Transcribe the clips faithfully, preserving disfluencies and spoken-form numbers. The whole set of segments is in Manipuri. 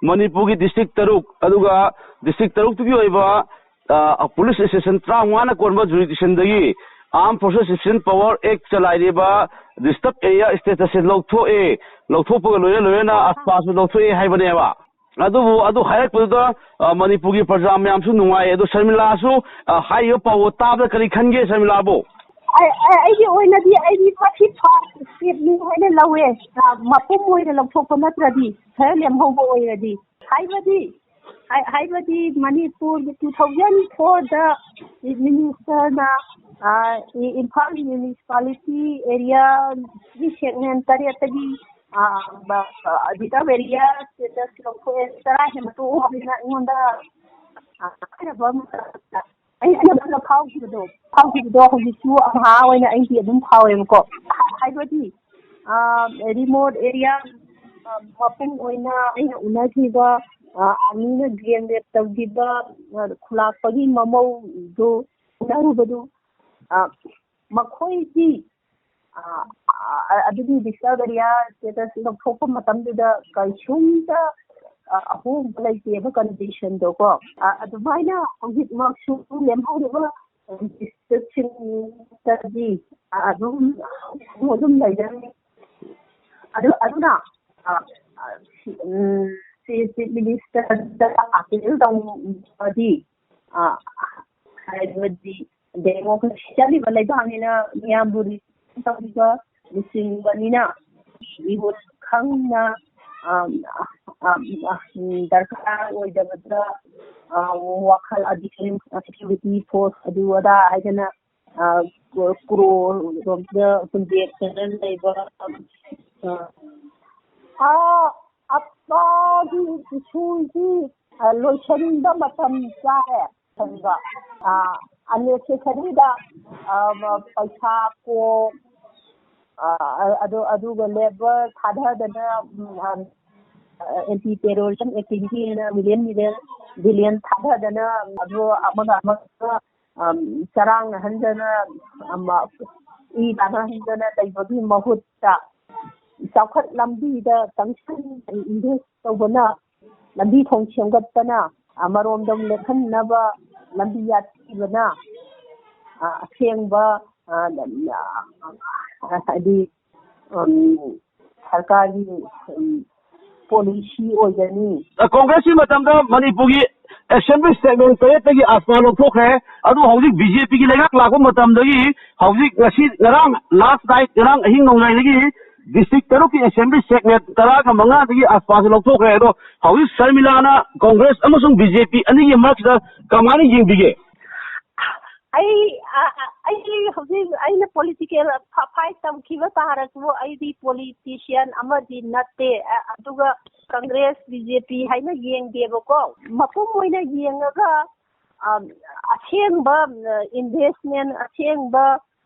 ꯃꯅꯤꯄꯨꯔꯒꯤ ꯗꯤꯁꯇ꯭ꯔꯤꯛ ꯇꯔꯨꯛ, ꯑꯗꯨꯒ ꯗꯤꯁꯇ꯭ꯔꯤꯛ ꯇꯔꯨꯛꯇꯨꯒꯤ ꯑꯣꯏꯕ, ꯑ, ꯄꯨꯂꯤꯁ ꯁ꯭ꯇꯦꯁꯟ ꯇꯔꯥꯃꯉꯥꯅ ꯀꯣꯟꯕ ꯖꯨꯔꯤꯗꯤꯛꯁꯟꯗꯒꯤ Armed Forces Special Power Act ꯆꯂꯥꯏꯔꯤꯕ ꯗꯤꯁꯇꯔꯕ ꯑꯦꯔꯤꯌꯥ ꯁ꯭ꯇꯦꯇꯁꯁꯦ ꯂꯧꯊꯣꯛꯑꯦ, ꯂꯧꯊꯣꯛꯄꯒ ꯂꯣꯏꯅ ꯂꯣꯏꯅꯅ ꯑꯁꯄꯥꯁꯨ ꯂꯧꯊꯣꯛꯑꯦ ꯍꯥꯏꯕꯅꯦꯕ꯫ ꯑꯗꯨꯕꯨ ꯑꯗꯨ ꯍꯥꯏꯔꯛꯄꯗꯨꯗ, ꯑ, ꯃꯅꯤꯄꯨꯔꯒꯤ ꯄ꯭ꯔꯖꯥ ꯃꯌꯥꯝꯁꯨ ꯅꯨꯡꯉꯥꯏ꯫ ꯑꯗꯣ ꯁꯔꯃꯤꯂꯥꯁꯨ, ꯑ, ꯍꯥꯏꯔꯤꯕ ꯄꯥꯎ ꯇꯥꯕꯗ ꯀꯔꯤ ꯈꯟꯒꯦ ꯁꯔꯃꯤꯂꯥꯕꯨ? ꯑꯩ-, ꯑꯩ-, ꯑꯩꯒꯤ ꯑꯣꯏꯅꯗꯤ ꯑꯩꯗꯤ ꯐꯥꯔꯁ ꯁ꯭ꯇꯦꯞꯅꯤ ꯍꯥꯏꯅ ꯂꯧꯋꯦ꯫ ꯑ, ꯃꯄꯨꯝ ꯑꯣꯏꯅ ꯂꯧꯊꯣꯛꯄ ꯅꯠꯇ꯭ꯔꯗꯤ, ꯈꯔ ꯂꯦꯝꯍꯧꯕ ꯑꯣꯏꯔꯗꯤ꯫ ꯍꯥꯏꯕꯗꯤ, ꯍꯥꯏ-, ꯍꯥꯏꯕꯗꯤ ꯃꯅꯤꯄꯨꯔꯒꯤ two thousand fourꯗ ꯆꯤꯐ ꯃꯤꯅꯤꯁꯇꯔꯅ, ꯑ, ꯏ-, ꯏꯝꯐꯥꯜ ꯃ꯭ꯌꯨꯅꯤꯁꯤꯄꯥꯂꯤꯇꯤ ꯑꯦꯔꯤꯌꯥꯒꯤ ꯁꯦꯛꯁꯟ ꯇꯔꯦꯠꯇꯒꯤ, ꯑ, ꯕ-, ꯑ, ꯔꯤꯖꯔꯚ ꯑꯦꯔꯤꯌꯥ ꯁ꯭ꯇꯦꯇꯁ ꯂꯧꯊꯣꯛꯑꯦ, ꯇꯔꯥ ꯍꯦꯟꯅ ꯇꯣꯛꯑꯣ ꯍꯥꯏꯅ ꯑꯩꯉꯣꯟꯗ, ꯑ, ꯍꯥꯏꯔꯕ ꯃꯇꯝꯗ, ꯑꯩ ꯑꯩꯉꯣꯟꯗ ꯐꯥꯎꯈꯤꯕꯗꯣ, ꯐꯥꯎꯈꯤꯕꯗꯣ ꯍꯧꯖꯤꯛꯁꯨ ꯑꯝꯍꯥ ꯑꯣꯏꯅ ꯑꯩꯒꯤ ꯑꯗꯨꯝ ꯐꯥꯎꯋꯦꯕꯀꯣ꯫ ꯍꯥꯏꯕꯗꯤ, ꯑ, ꯔꯤꯃꯣꯠ ꯑꯦꯔꯤꯌꯥ, ꯑ, ꯃꯄꯨꯡ ꯑꯣꯏꯅ ꯑꯩꯅ ꯎꯅꯈꯤꯕ, ꯑ, ꯑꯥꯔꯃꯤꯅ ꯒ꯭ꯔꯦꯟ ꯔꯦꯞ ꯇꯧꯈꯤꯕ, ꯑ, ꯈꯨꯂꯥꯛꯄꯒꯤ ꯃꯃꯧꯗꯨ ꯎꯅꯔꯨꯕꯗꯨ, ꯑ, ꯃꯈꯣꯏꯒꯤ, ꯑ, ꯑ, ꯑꯗꯨꯒꯤ ꯗꯤꯁꯇꯔꯕ ꯑꯦꯔꯤꯌꯥ ꯁ꯭ꯇꯦꯇꯁ ꯂꯧꯊꯣꯛꯄ ꯃꯇꯝꯗꯨꯗ ꯀꯩꯁꯨꯝꯇ, ꯑ, ꯑꯍꯣꯡꯕ ꯂꯩꯇꯦꯕ ꯀꯟꯗꯤꯁꯟꯗꯣꯀꯣ꯫ ꯑ, ꯑꯗꯨꯃꯥꯏꯅ ꯍꯧꯖꯤꯛꯃꯛꯁꯨ ꯂꯦꯝꯍꯧꯔꯤꯕ ꯗꯤꯁꯇ꯭ꯔꯤꯛꯁꯤꯡꯗꯗꯤ ꯑꯗꯨꯝ, ꯑꯗꯨꯝ ꯂꯩꯖꯔꯤ꯫ ꯑꯗꯨ, ꯑꯗꯨꯅ, ꯑ, ꯑ, ꯁꯤ-, ꯎꯝ, ꯁꯤ ꯆꯤꯐ ꯃꯤꯅꯤꯁꯇꯔꯗ ꯑꯄꯤꯜ ꯇꯧꯕꯗꯤ, ꯑ, ꯍꯥꯏꯕꯗꯤ ꯗꯦꯃꯣꯀ꯭ꯔꯦꯁꯤ ꯆꯠꯂꯤꯕ ꯂꯩꯕꯥꯛꯅꯤꯅ ꯃꯤꯌꯥꯝꯕꯨ ꯔꯤꯄ꯭ꯔꯖꯦꯟ ꯇꯧꯔꯤꯕ ꯂꯨꯆꯤꯡꯕꯅꯤꯅ ꯃꯤꯍꯨꯠ ꯈꯪꯅ, ꯑ, ꯑ, ꯑ, ꯗꯔꯀꯥꯔ ꯑꯣꯏꯗꯕꯗ, ꯑ, ꯋꯥꯈꯜ ꯑꯗꯤ ꯁꯦꯀ꯭ꯌꯨꯔꯤꯇꯤ ꯐꯣꯔꯁ ꯑꯗꯨ ꯑꯗꯥ ꯍꯥꯏꯗꯅ, ꯑ, ꯀ꯭ꯔꯣ-, ꯀ꯭ꯔꯣꯔ ꯔꯣꯝꯗ ꯍꯨꯟꯗꯦꯛꯇꯅ ꯂꯩꯕ, ꯑ, ꯑ, ꯑꯄꯥꯒꯤ ꯏꯁꯨꯁꯤ, ꯑ, ꯂꯣꯏꯁꯤꯟꯕ ꯃꯇꯝ ꯆꯥꯔꯦ꯫ ꯂꯣꯏꯁꯤꯟꯕ, ꯑ, unnecessaryꯗ, ꯑ, ꯃ-, ꯄꯩꯁꯥ ꯀꯣ-, ꯑ, ꯑ, ꯑꯗꯨ, ꯑꯗꯨꯒ ꯂꯦꯕꯔ ꯊꯥꯗꯗꯅ, ꯎꯝ, ꯑ, ꯑꯦꯟꯇꯤ ꯇꯦꯔꯣꯔꯤꯖꯝ ꯑꯦꯛꯇꯤꯚꯤꯇꯤ ꯍꯥꯏꯅ ꯃꯤꯂꯤꯌꯟ ꯃꯤꯂꯤꯌꯟ ꯕꯤꯂꯤꯌꯟ ꯊꯥꯗꯗꯅ ꯑꯗꯨ ꯑꯃꯒ ꯑꯃꯒ, ꯑꯝ, ꯆꯔꯥꯡꯅꯍꯟꯗꯅ, ꯑꯃ, ꯏ ꯇꯥꯟꯅꯍꯟꯗꯅ ꯂꯩꯕꯒꯤ ꯃꯍꯨꯠꯇ ꯆꯥꯎꯈꯠ ꯂꯝꯕꯤꯗ ꯇꯪꯁꯟ ꯏꯟꯚꯦꯁ ꯇꯧꯕꯅ ꯂꯝꯕꯤ ꯊꯣꯡ ꯁꯦꯝꯒꯠꯄꯅ, ꯑ, ꯃꯔꯣꯝꯗꯣꯝ ꯂꯦꯞꯍꯟꯅꯕ ꯂꯝꯕꯤ ꯌꯥꯠꯄꯤꯕꯅ, ꯑ, ꯑꯁꯦꯡꯕ, ꯑ, ꯑ, ꯍꯥꯏꯗꯤ, ꯎꯝ, ꯁꯔꯀꯥꯔꯒꯤ, ꯎꯝ, ꯄꯣꯂꯤꯁꯤ ꯑꯣꯏꯒꯅꯤ꯫ ꯀꯣꯡꯒ꯭ꯔꯦꯁꯀꯤ ꯃꯇꯝꯗ ꯃꯅꯤꯄꯨꯔꯒꯤ ꯑꯦꯁꯦꯝꯕ꯭ꯂꯤ ꯁꯦꯒꯃꯦꯟ ꯇꯔꯦꯠꯇꯒꯤ ꯑꯁꯄꯥ ꯂꯧꯊꯣꯛꯈ꯭ꯔꯦ꯫ ꯑꯗꯨ ꯍꯧꯖꯤꯛ ꯕꯤ ꯖꯦ ꯄꯤꯒꯤ ꯂꯩꯉꯥꯛ ꯂꯥꯛꯄ ꯃꯇꯝꯗꯒꯤ ꯍꯧꯖꯤꯛ ꯉꯁꯤ, ꯉꯔꯥꯡ ꯂꯥꯁ ꯅꯥꯏꯠ, ꯉꯔꯥꯡ ꯑꯍꯤꯡ ꯅꯣꯡꯌꯥꯏꯗꯒꯤ ꯗꯤꯁꯇ꯭ꯔꯤꯛ ꯇꯔꯨꯛꯀꯤ ꯑꯦꯁꯦꯝꯕ꯭ꯂꯤ ꯁꯦꯒꯃꯦꯟ ꯇꯔꯥꯒ ꯃꯉꯥꯗꯒꯤ ꯑꯁꯄꯥꯁꯤ ꯂꯧꯊꯣꯛꯈ꯭ꯔꯦ꯫ ꯑꯗꯣ ꯍꯧꯖꯤꯛ ꯁꯔꯃꯤꯂꯥꯅ ꯀꯣꯡꯒ꯭ꯔꯦꯁ ꯑꯃꯁꯨꯡ ꯕꯤ ꯖꯦ ꯄꯤ ꯑꯅꯤꯒꯤ ꯃꯔꯛꯁꯤꯗ ꯀꯃꯥꯏꯅ ꯌꯦꯡꯕꯤꯒꯦ? ꯑꯩ, ꯑ, ꯑ, ꯑꯩ ꯍꯧꯖꯤꯛ, ꯑꯩꯅ ꯄꯣꯂꯤꯇꯤꯀꯦꯜ ꯐ-, ꯐꯥꯏꯠ ꯇꯧꯈꯤꯕ ꯇꯥꯔꯁꯨ, ꯑꯩꯗꯤ ꯄꯣꯂꯤꯇꯤꯁꯤꯌꯥꯟ ꯑꯃꯗꯤ ꯅꯠꯇꯦ꯫ ꯑ, ꯑꯗꯨꯒ ꯀꯪꯒ꯭ꯔꯦꯁ, ꯕꯤ ꯖꯦ ꯄꯤ ꯍꯥꯏꯅ ꯌꯦꯡꯗꯦꯕꯀꯣ꯫ ꯃꯄꯨꯝ ꯑꯣꯏꯅ ꯌꯦꯡꯉꯒ, ꯑ, ꯑꯁꯦꯡꯕ, ꯑ, ꯏꯟꯚꯦꯁꯃꯦꯟ, ꯑꯁꯦꯡꯕ,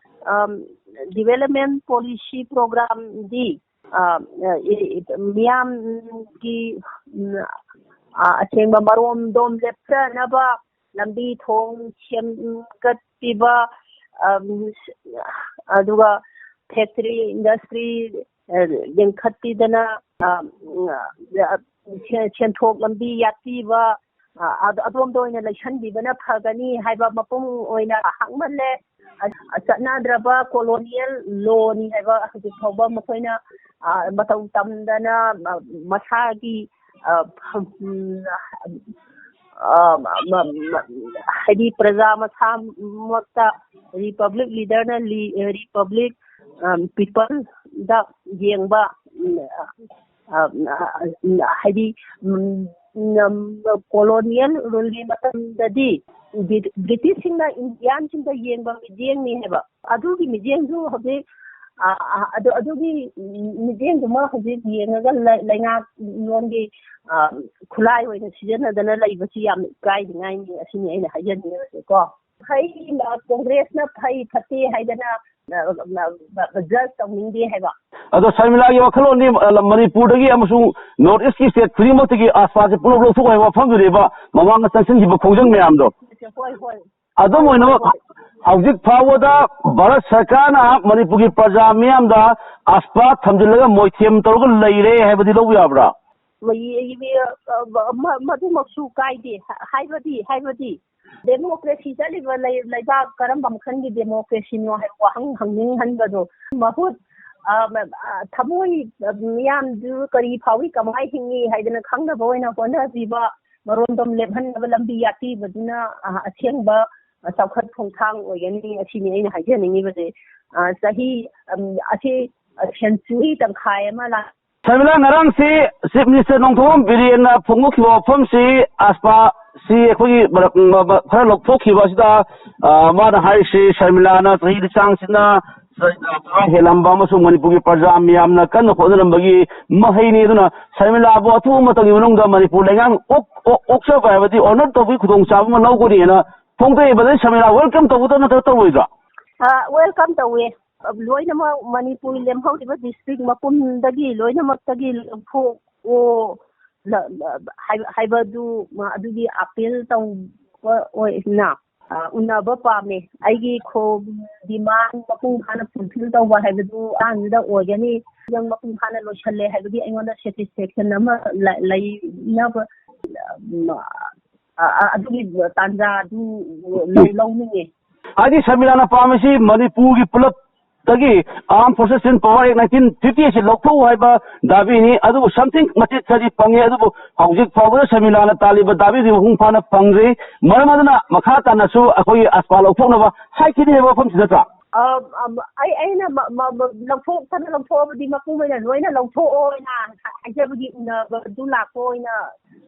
ꯑ, ꯗꯤꯚꯦꯂꯞꯃꯦꯟ ꯄꯣꯂꯤꯁꯤ ꯄ꯭ꯔꯣꯒ꯭ꯔꯥꯝꯗꯤ, ꯑ, ꯑ, ꯏ-, ꯏ-, ꯃꯤꯌꯥꯝꯒꯤ, ꯎꯝ, ꯑ, ꯑꯁꯦꯡꯕ ꯃꯔꯣꯝꯗꯣꯝ ꯂꯦꯞꯆꯅꯕ ꯂꯝꯕꯤ ꯊꯣꯡ ꯁꯦꯝꯒꯠꯄꯤꯕ, ꯑꯝ, ꯑꯗꯨꯒ ꯐꯦꯛꯇꯔꯤ, ꯏꯟꯗꯁꯇ꯭ꯔꯤ, ꯑ, ꯂꯤꯡꯈꯠꯄꯤꯗꯅ, ꯑ, ꯑ, ꯁꯦ-, ꯁꯦꯟꯊꯣꯛ ꯂꯝꯕꯤ ꯌꯥꯠꯄꯤꯕ, ꯑ, ꯑꯗ-, ꯑꯗꯣꯝꯗ ꯑꯣꯏꯅ ꯂꯩꯁꯟꯕꯤꯕꯅ ꯐꯒꯅꯤ ꯍꯥꯏꯕ ꯃꯄꯨꯡ ꯑꯣꯏꯅ ꯍꯥꯡꯃꯜꯂꯦ꯫ ꯑ-, ꯆꯠꯅꯗ꯭ꯔꯕ ꯀꯣꯂꯣꯅꯤꯌꯦꯜ ꯂꯣꯅꯤ ꯍꯥꯏꯕ ꯍꯧꯖꯤꯛ ꯐꯥꯎꯕ ꯃꯈꯣꯏꯅ, ꯑ, ꯃꯇꯧ ꯇꯝꯗꯅ, ꯃ-, ꯃꯁꯥꯒꯤ ꯑ, ꯐꯝ-, ꯎꯝ, ꯑ, ꯃ-, ꯃ-, ꯃ-, ꯍꯥꯏꯗꯤ ꯄ꯭ꯔꯖꯥ ꯃꯁꯥꯃꯛꯇ ꯔꯤꯄꯕ꯭ꯂꯤꯛ ꯂꯤꯗꯔꯅ ꯂꯤ-, ꯔꯤꯄꯕ꯭ꯂꯤꯛ, ꯑ, ꯄꯤꯄꯜꯗ ꯌꯦꯡꯕ, ꯎꯝ, ꯑ, ꯑ, ꯍꯥꯏꯗꯤ, ꯎꯝ, ꯎꯝ, ꯀꯣꯂꯣꯅꯤꯌꯦꯜ ꯔꯨꯜꯒꯤ ꯃꯇꯝꯗꯗꯤ ꯕ꯭ꯔꯤ-, ꯕ꯭ꯔꯤꯇꯤꯁꯁꯤꯡꯅ ꯏꯟꯗꯤꯌꯥꯟꯁꯤꯡꯗ ꯌꯦꯡꯕ ꯃꯤꯠꯌꯦꯡꯅꯤ ꯍꯥꯏꯕ꯫ ꯑꯗꯨꯒꯤ ꯃꯤꯠꯌꯦꯡꯗꯨ ꯍꯧꯖꯤꯛ, ꯑ, ꯑ, ꯑꯗꯨ, ꯑꯗꯨꯒꯤ ꯃꯤꯠꯌꯦꯡꯗꯨꯃ ꯍꯧꯖꯤꯛ ꯌꯦꯡꯉꯒ ꯂꯩ-, ꯂꯩꯉꯥꯛꯂꯣꯟꯒꯤ, ꯑ, ꯈꯨꯠꯂꯥꯏ ꯑꯣꯏꯅ ꯁꯤꯖꯤꯟꯅꯗꯅ ꯂꯩꯕꯁꯤ ꯌꯥꯝꯅ ꯏꯀꯥꯏꯅꯤꯡꯉꯥꯏꯅꯤ꯫ ꯑꯁꯤꯅꯤ ꯑꯩꯅ ꯍꯥꯏꯖꯅꯤꯡꯉꯤꯕꯁꯦꯀꯣ꯫ ꯐꯩ, ꯑ, ꯀꯣꯡꯒ꯭ꯔꯦꯁꯅ ꯐꯩ ꯐꯠꯇꯦ ꯍꯥꯏꯗꯅ, ꯑ, ꯑ, ꯖꯁ ꯇꯧꯅꯤꯡꯗꯦ ꯍꯥꯏꯕ꯫ ꯑꯗꯣ ꯁꯔꯃꯤꯂꯥꯒꯤ ꯋꯥꯈꯜꯂꯣꯟꯗꯤ, ꯑ, ꯃꯅꯤꯄꯨꯔꯗꯒꯤ ꯑꯃꯁꯨꯡ ꯅꯣꯔꯠ ꯏꯁꯀꯤ ꯁ꯭ꯇꯦꯠ ꯈꯨꯗꯤꯡꯃꯛꯇꯒꯤ ꯑꯁꯄꯥꯁꯦ ꯄꯨꯂꯞ ꯂꯧꯊꯣꯛꯑꯣ ꯍꯥꯏꯕ ꯋꯥꯐꯝꯗꯨꯅꯦꯕ, ꯃꯃꯥꯡꯗ ꯆꯪꯁꯤꯟꯈꯤꯕ ꯈꯣꯡꯖꯪ ꯃꯌꯥꯝꯗꯣ꯫ ꯍꯣꯏ, ꯍꯣꯏ꯫ ꯑꯗꯨꯝ ꯑꯣꯏꯅꯃꯛ, ꯍꯣꯏ, ꯍꯣꯏ꯫ ꯍꯧꯖꯤꯛ ꯐꯥꯎꯕꯗ ꯚꯥꯔꯠ ꯁꯔꯀꯥꯔꯅ ꯃꯅꯤꯄꯨꯔꯒꯤ ꯄ꯭ꯔꯖꯥ ꯃꯤꯌꯥꯝꯗ ꯑꯁꯄꯥ ꯊꯝꯖꯤꯜꯂꯒ ꯃꯣꯏꯊꯦꯝ ꯇꯧꯔꯒ ꯂꯩꯔꯦ ꯍꯥꯏꯕꯗꯤ ꯂꯧꯕ ꯌꯥꯕ꯭ꯔꯥ? ꯃ-, ꯃ-, ꯃ-, ꯃꯗꯨꯃꯛꯁꯨ ꯀꯥꯏꯗꯦ꯫ ꯍꯥꯏꯕꯗꯤ, ꯍꯥꯏꯕꯗꯤ democracy ꯆꯠꯂꯤꯕ ꯂꯩ-, ꯂꯩꯕꯥꯛ ꯀꯔꯝꯕ ꯃꯈꯜꯒꯤ democracyꯅꯣ ꯍꯥꯏꯕ ꯋꯥꯍꯪ ꯍꯪꯅꯤꯡꯍꯟꯕꯗꯣ ꯃꯍꯨꯠ, ꯑ, ꯃ-, ꯑ, ꯊꯃꯣꯏ, ꯑ, ꯃꯤꯌꯥꯝꯗꯨ ꯀꯔꯤ ꯐꯥꯎꯏ, ꯀꯃꯥꯏ ꯍꯤꯡꯉꯤ ꯍꯥꯏꯗꯅ ꯈꯪꯅꯕ ꯑꯣꯏꯅ ꯍꯣꯠꯅꯕꯤꯕ, ꯃꯔꯣꯟꯗꯣꯝ ꯂꯦꯞꯍꯟꯅꯕ ꯂꯝꯕꯤ ꯌꯥꯠꯄꯤꯕꯗꯨꯅ, ꯑ, ꯑꯁꯦꯡꯕ, ꯑ, ꯆꯥꯎꯈꯠ ꯈꯣꯡꯊꯥꯡ ꯑꯣꯏꯒꯅꯤ꯫ ꯑꯁꯤꯅꯤ ꯑꯩꯅ ꯍꯥꯏꯖꯅꯤꯡꯉꯤꯕꯁꯦ꯫ ꯑ, ꯆꯍꯤ, ꯑꯝ, ꯑꯁꯤ, ꯑ, century ꯇꯪꯈꯥꯏ ꯑꯃ ꯂꯥꯛ- ꯁꯔꯃꯤꯂꯥ, ꯉꯔꯥꯡꯁꯤ Chief Minister ꯅꯣꯡꯊꯣꯝꯕꯝ ꯕꯤꯔꯦꯟꯅ ꯐꯣꯡꯗꯣꯛꯈꯤꯕ ꯋꯥꯐꯝꯁꯤ, ꯑꯁꯄꯥꯁꯤ ꯑꯩꯈꯣꯏꯒꯤ ꯃꯔꯛ, ꯃ-, ꯃ-, ꯈꯔ ꯂꯧꯊꯣꯛꯈꯤꯕ ꯑꯁꯤꯗ, ꯑ, ꯃꯥꯅ ꯍꯥꯏꯔꯤꯁꯤ, ꯁꯔꯃꯤꯂꯥꯅ ꯆꯍꯤ ꯂꯤꯁꯥꯡꯁꯤꯠꯅ ꯆꯍꯤ ꯇꯔꯥ ꯍꯦꯜꯂꯝꯕ ꯑꯃꯁꯨꯡ ꯃꯅꯤꯄꯨꯔꯒꯤ ꯄ꯭ꯔꯖꯥ ꯃꯤꯌꯥꯝꯅ ꯀꯟꯅ ꯍꯣꯠꯅꯔꯝꯕꯒꯤ ꯃꯍꯩꯅꯤ꯫ ꯑꯗꯨꯅ ꯁꯔꯃꯤꯂꯥꯕꯨ ꯑꯊꯨꯕ ꯃꯇꯝꯒꯤ ꯃꯅꯨꯡꯗ ꯃꯅꯤꯄꯨꯔ ꯂꯩꯉꯥꯛꯅ ꯑꯣꯛ-, ꯑꯣꯛ-, ꯑꯣꯛꯆꯕ ꯍꯥꯏꯕꯗꯤ honour ꯇꯧꯕꯒꯤ ꯈꯨꯗꯣꯡꯆꯥꯕ ꯑꯃ ꯂꯧꯒꯅꯤꯅ ꯐꯣꯡꯗꯣꯛꯏ꯫ ꯕ꯭ꯔꯗꯔ, ꯁꯔꯃꯤꯂꯥ welcome ꯇꯧꯒꯗ꯭ꯔꯥ ꯅꯠꯇ꯭ꯔꯒ ꯇꯧꯔꯣꯏꯗ꯭ꯔꯥ? ꯑ, welcome ꯇꯧꯋꯦ꯫ ꯂꯣꯏꯅꯃꯛ ꯃꯅꯤꯄꯨꯔ ꯂꯦꯝꯍꯧꯔꯤꯕ district ꯃꯄꯨꯝꯗꯒꯤ ꯂꯣꯏꯅꯃꯛꯇꯒꯤ ꯂꯧꯊꯣꯛꯑꯣ ꯂ-, ꯂ-, ꯍꯥꯏ-, ꯍꯥꯏꯕꯗꯨ, ꯃ-, ꯑꯗꯨꯒꯤ appeal ꯇꯧꯕ ꯑꯣꯏꯅ, ꯑ, ꯎꯅꯕ ꯄꯥꯝꯃꯦ꯫ ꯑꯩꯒꯤ ꯈꯣ-, demand ꯃꯄꯨꯡ ꯐꯥꯅ fulfill ꯇꯧꯕ ꯍꯥꯏꯕꯗꯨ ꯑꯉꯥꯡꯗꯨꯗ ꯑꯣꯏꯒꯅꯤ꯫ ꯃꯄꯨꯡ ꯐꯥꯅ ꯂꯣꯏꯁꯜꯂꯦ ꯍꯥꯏꯕꯒꯤ ꯑꯩꯉꯣꯟꯗ satisfaction ꯑꯃ ꯂ-, ꯂꯩꯅꯕ, ꯃ-, ꯑ, ꯑ, ꯑꯗꯨꯒꯤ ꯇꯥꯟꯖꯥ ꯑꯗꯨ ꯂꯧ-, ꯂꯧꯅꯤꯡꯉꯦ꯫ ꯍꯥꯏꯗꯤ ꯁꯔꯃꯤꯂꯥꯅ ꯄꯥꯝꯃꯤꯁꯤ ꯃꯅꯤꯄꯨꯔꯒꯤ ꯄꯨꯂꯞꯇꯒꯤ Armed Forces in Power Act nineteen fifty ꯑꯁꯤ ꯂꯧꯊꯣꯛꯎ ꯍꯥꯏꯕ ꯗꯥꯕꯤꯅꯤ꯫ ꯑꯗꯨꯕꯨ something ꯃꯆꯦꯠ ꯈꯔꯗꯤ ꯐꯪꯉꯤ, ꯑꯗꯨꯕꯨ ꯍꯧꯖꯤꯛ ꯐꯥꯎꯕꯗ ꯁꯔꯃꯤꯂꯥꯅ ꯇꯥꯜꯂꯤꯕ ꯗꯥꯕꯤꯗꯤ ꯃꯄꯨꯡ ꯐꯥꯅ ꯐꯪꯗ꯭ꯔꯤ꯫ ꯃꯔꯝ ꯑꯗꯨꯅ ꯃꯈꯥ ꯇꯥꯅꯁꯨ ꯑꯩꯈꯣꯏꯒꯤ ꯑꯁꯄꯥ ꯂꯧꯊꯣꯛꯅꯕ ꯍꯥꯏꯈꯤꯅꯤ ꯍꯥꯏꯕ ꯋꯥꯐꯝꯁꯤ ꯅꯠꯇ꯭ꯔꯥ? ꯑ, ꯑ, ꯑꯩ, ꯑꯩꯅ ꯃ-, ꯃ-, ꯃ-, ꯂꯧꯊꯣꯛ-, ꯐꯅ ꯂꯧꯊꯣꯛꯑꯕꯗꯤ ꯃꯄꯨꯡ ꯑꯣꯏꯅ ꯂꯣꯏꯅ ꯂꯧꯊꯣꯛꯑꯣꯅ ꯍꯥꯏꯖꯕꯒꯤ ꯎꯅꯕꯗꯨ ꯂꯥꯛꯄ ꯑꯣꯏꯅ,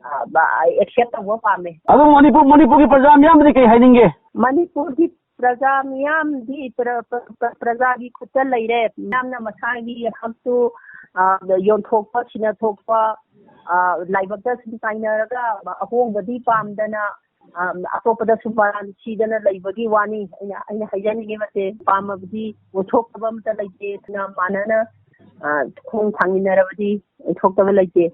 ꯑ, ꯕ-, ꯑꯩ accept ꯇꯧꯕ ꯄꯥꯝꯃꯦ꯫ ꯑꯗꯨ ꯃꯅꯤꯄꯨꯔ, ꯃꯅꯤꯄꯨꯔꯒꯤ ꯄ꯭ꯔꯖꯥ ꯃꯤꯌꯥꯝꯗꯗꯤ ꯀꯩ ꯍꯥꯏꯅꯤꯡꯒꯦ? ꯃꯅꯤꯄꯨꯔꯒꯤ ꯄ꯭ꯔꯖꯥ ꯃꯤꯌꯥꯝꯗꯤ ꯄ꯭ꯔ-, ꯄ꯭ꯔ-, ꯄ꯭ꯔ-, ꯄ꯭ꯔꯖꯥꯒꯤ ꯈꯨꯠꯇ ꯂꯩꯔꯦ꯫ ꯃꯤꯌꯥꯝꯅ ꯃꯁꯥꯒꯤ ꯍꯛꯇꯨ, ꯑ, ꯌꯣꯟꯊꯣꯛꯄ, ꯁꯤꯅꯊꯣꯛꯄ, ꯑ, ꯂꯥꯏꯕꯛꯇ ꯁꯨꯝ ꯇꯥꯏꯅꯔꯒ ꯑꯍꯣꯡꯕꯗꯤ ꯄꯥꯝꯗꯅ, ꯑ, ꯑꯇꯣꯞꯄꯗ ꯁꯨꯝ ꯃꯔꯥꯜ ꯁꯤꯗꯅ ꯂꯩꯕꯒꯤ ꯋꯥꯅꯤ꯫ ꯑꯩꯅ, ꯑꯩꯅ ꯍꯥꯏꯖꯅꯤꯡꯉꯤꯕꯁꯦ, ꯄꯥꯝꯃꯕꯗꯤ ꯑꯣꯏꯊꯣꯛꯇꯕ ꯑꯃꯠꯇ ꯂꯩꯇꯦ꯫ ꯑꯗꯨꯅ ꯃꯥꯟꯅꯅ, ꯑ, ꯈꯣꯡ ꯊꯥꯡꯃꯤꯟꯅꯔꯕꯗꯤ ꯑꯣꯏꯊꯣꯛꯇꯕ ꯂꯩꯇꯦ꯫